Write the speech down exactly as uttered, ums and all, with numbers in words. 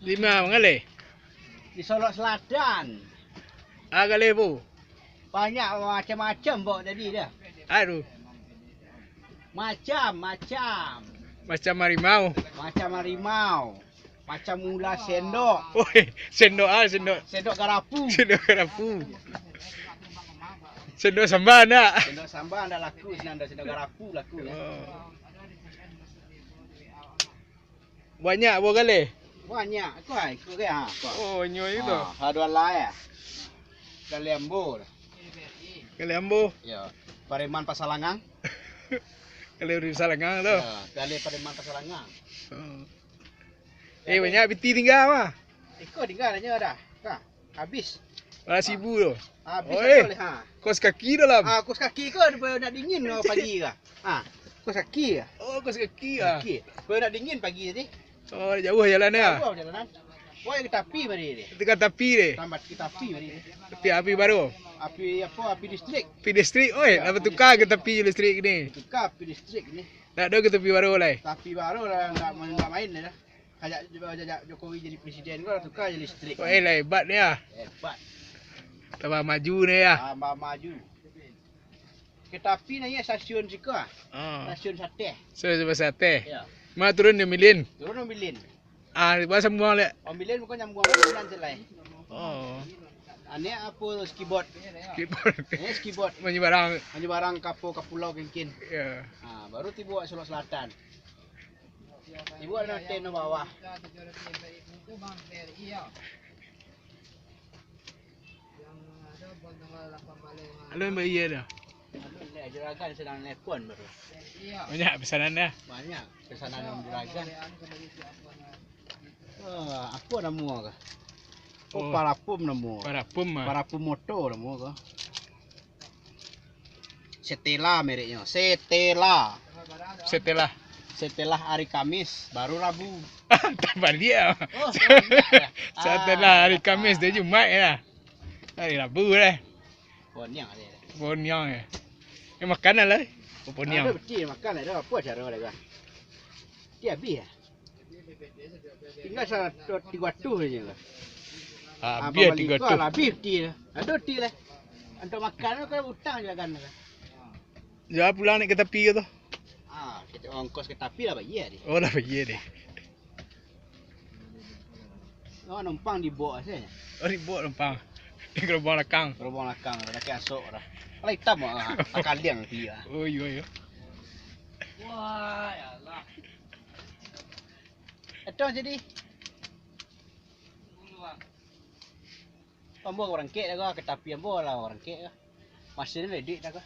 Di ma mangaleh? Di Solok Selatan. Ah, galeh, Bu. Banyak macam-macam, Bok, tadi dah. Aduh. Macam, macam. Macam harimau. Macam harimau. Macam ular sendok. Oi, sendok ah, sendok. Sendok garapu. Sendok garapu. Sendok samba ndak? Sendok samba ndak laku sinan, sendok garapu laku, ya. Oh. Banyak buah galeh? Banyak. Ko ai, ko ke, ha, ko. Oh, nyo itu. Ha, ado alai, ya. Galeh ambo. Galeh ambo. Ya. Pareman Pasalangang. Galeh urang Pasalangang tu. Ya, galeh Pareman Pasalangang. Oh. Eh, banyak biti tingga mah. Iko tingga nyo dah. Ka, habis. Lah sibu tu. Habis. Oi, ado leh, ha. Kos kaki dalam. Ah, kos kaki ko nak dingin pagi ka. Ah, kos kaki ka. Oh, kos kaki ah. Kaki. Ko nak dingin pagi tadi. Oh, jauah jalan ya? Jauah jalanan. Ko ka tapi mari ni. Itu ka tapi deh. Tambah ka tapi mari ni. Tapi api baru. Api apa? Api listrik. Api listrik. Oi, nak batuka ka tapi listrik ni. Batuka api listrik ni. Nak ado ka tapi baru lai. Tapi baru lah, nak main, nak main dah. Sajak, sajak Jokowi jadi presiden ko lah tuka jadi listrik. Wah, eh, lah hebat ni ah. Hebat. Tambah maju ni ah. Tambah maju. Ka tapi naiak stasiun siko ah. Ah. Stasiun Sateh. Stasiun Sateh. Ya. Ma turun di Milin? Turun di Milin. Ah, di bawah sambuang lek. Om Milin bukan nyambuang bulan selai. Oh. Anek apa tu, skiboard? Skiboard. Eh, skiboard. Manyebarang. Manyebarang kapo ka pulau kengkin. Ya. Ah, baru tibo Solok Selatan. Ibu ado ten di bawah. Halo, Mbak Iya dah. Juragan sadang nelpon baru. Banyak pesanan dah. Banyak pesanan dari juragan. Ah, apa namo ka? Oh, oh. Parapum namo. Parapum ah. Parapum moto namo ka. Setela mereknyo. Setela. Setela. Setelah hari Kamis, baru Rabu. Tabaliak ah. Oh, tabaliak ah. Setelah hari Kamis, dia Jumaat ya. Hari Rabu deh. Poniang deh. Poniang ya. Eh, makan lah. Poniang. Ado beti makan lah, ado apa caro lah. Dia habis ya. Tingga saratus tigo ratus sajo lah. Habis tigo ratus. Habis ti lah. Ado ti lah. Untuak makan tu kan utang juo kan. Juo pulang naik ka tapi ka tu. Ah, kito ongkos ka tapi lah bayia deh. Oh, lah bayia deh. Oh, numpang di bok sajo. Oh, di bok numpang. Di gerobong lakang. Gerobong lakang, dah kek asok dah. Kalau itam ah, akaliang ti ah. Oh, iyo, iyo. Wah, ya Allah. Etong jadi. Ambo urang kek dah, ka tapi ambo lah urang kek. Masin ledek dah ka.